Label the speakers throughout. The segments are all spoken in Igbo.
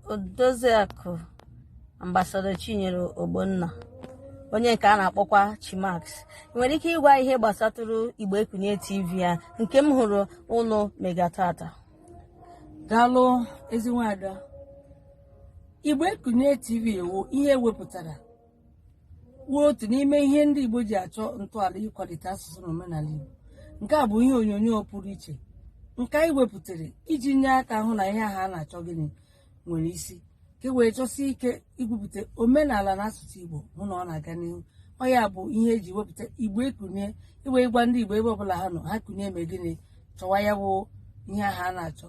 Speaker 1: Odoziakụ Ambassador Chinyere Ogbonna, onye nke a na-akpọkwa Chimax, nwere ike ịgwa ihe gbasatụrụ Igbo Ekunie TV a nke m hụrụ ụnụ mega tata?
Speaker 2: Daalụ, ezi nwaada. Igbo Ekunie TV wụ ihe ewepụtara wuo otu n'ime ihe ndị Igbo ji achọ ntọala ịkwalite asụsụ na omenala Igbo. Nke a bụ ihe onyonyo pụrụ iche nke anyị wepụtara iji nye aka hụ na ihe ahụ a na-achọ gịnị nwere isi, ka e wee chọsie ike igwupụta omenala na asụsụ Igbo, hụ na ọ na-aga n'ihu. Ọ ya bụ ihe eji wepụta Igbo Ekunie, iwee gwa ndị Igbo ebe ọbụla ha nọ, ha kunie mee gịnị, chọwa ya bụ ihe ahụ a na-achọ,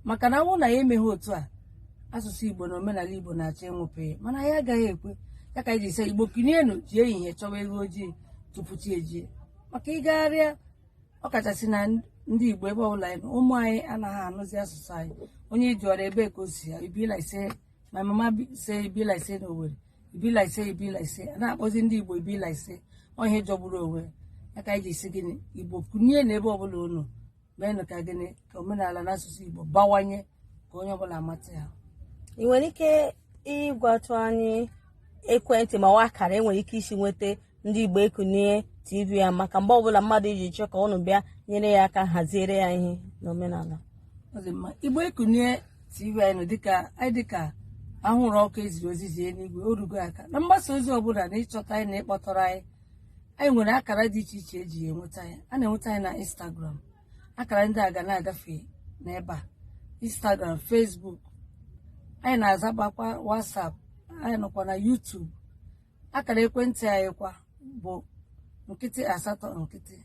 Speaker 2: maka na awụ na ya emeghị otu a, asụsụ Igbo na omenala Igbo na-achọ ịnwụpe, mana anyị agaghị ekwe ya. Ka anyị ji sị Igbo kunienu, ji ehihie chọwa ego ojii tupu chi ejie, maka ịgagharịa, ọkachasị na ndị Igbo ebe ọbụla anyị nọ, ụmụ anyị anaghị anụzi asụsụ anyị. Onye jụọrọ ebe ka o si ya, e be like say my mama say e be like say na Owerri, e be like say, e be like say, a na-akpọzi ndị Igbo e be like say. Ọ ihe jọgburu onwe ya. Ka anyị ji si gịnị, Igbo kunie na ebe ọbụla unu meenụ ka gịnị, ka omenala na asụsụ Igbo bawanye, ka onye ọbụla mata ya.
Speaker 1: Ị nwere ike ịgwatụ anyị ekwentị ma ọ akara enwere ike isi nweta ndị Igbo Ekunie TV ya, maka mgbe ọbụla mmadụ iji chọọ ka ụnụ bịa nyere ya aka haziere ya ihe n'omenala?
Speaker 2: Ọ dị mma. Igbo Ekunie TV anyị nọ dịka anyị dịka ahụrụ ọkụ eziri ozi zie n'igwe o rugo aka na mgbasa ozi ọbụla na ịchọta anyị na ịkpọtọrọ anyị. Anyị nwere akara dị iche iche eji enweta anyị. A na-enweta anyị na Instagram. Akara ndị a ga na-agafe n'ebe a: Instagram, Facebook, anyị na-azabakwa WhatsApp, anyị nọkwa na YouTube. Akara ekwentị anyị kwa bụ 0 8 3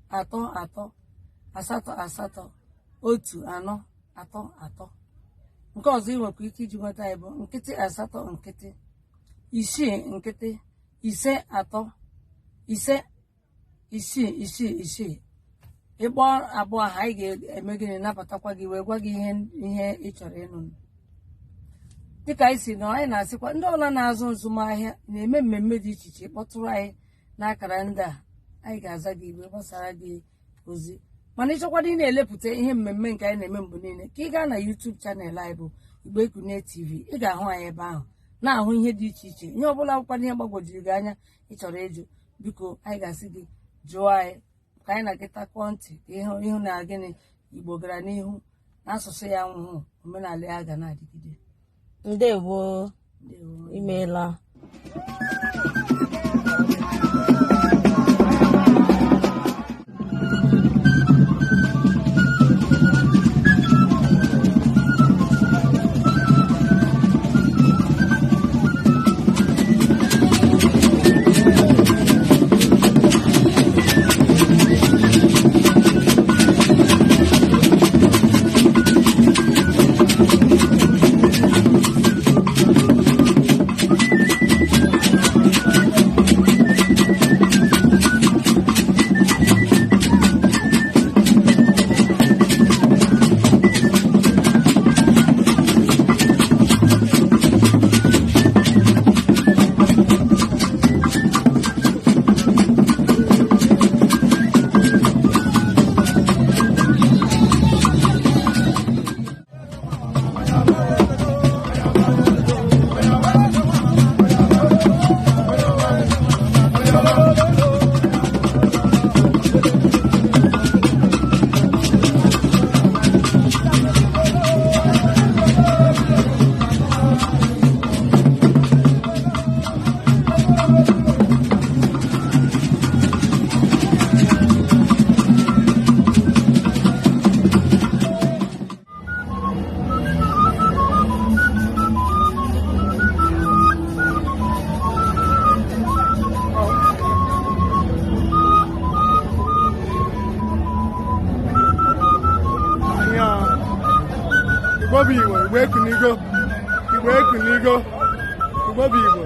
Speaker 2: 3 8 8 1 4 3 3. Nke ọzọ ị nwekwa ike iji nweta anyị bụ 0 8 0 6 0 5 3 5 6 6 6. Ịkpọ abụọ ahụ, anyị ga-eme gịnị, nabatakwa gị wee gwa gị ihe ị chọrọ ịnụ. Dịka anyị si nọ, anyị na-asịkwa ndị ọbụla na-azụ azụmahịa, na-eme mmemme dị iche iche, kpọtụrụ anyị n'akara ndị a, anyị ga-aza gị wee gbasara gị ozi. Mana ịchọkwado ị na-elepụta ihe mmemme nke anyị na-eme mgbe niile, ka ị gaa na YouTube channel anyị bụ Igbo Ekunie TV. Ị ga-ahụ anyị ebe ahụ, na-ahụ ihe dị iche iche. Ihe ọbụla akwụkwọ, ihe gbagwojuru gị anya ị chọrọ ịjụ, biko, anyị ga-asị gị jụọ anyị, ka anyị na gị takọọ ntị, ka ịhụ ihu na gịnị, Igbo gara n'ihu na asụsụ ya nwụhụ, omenala ya ga na-adịgide.
Speaker 1: Ndewo.
Speaker 2: Ndewo.
Speaker 1: Imeela.
Speaker 3: Ihe Igbo bụ Igbo, Igbo ekunigo, Igbo ekunigo, Igbo bụ Igbo.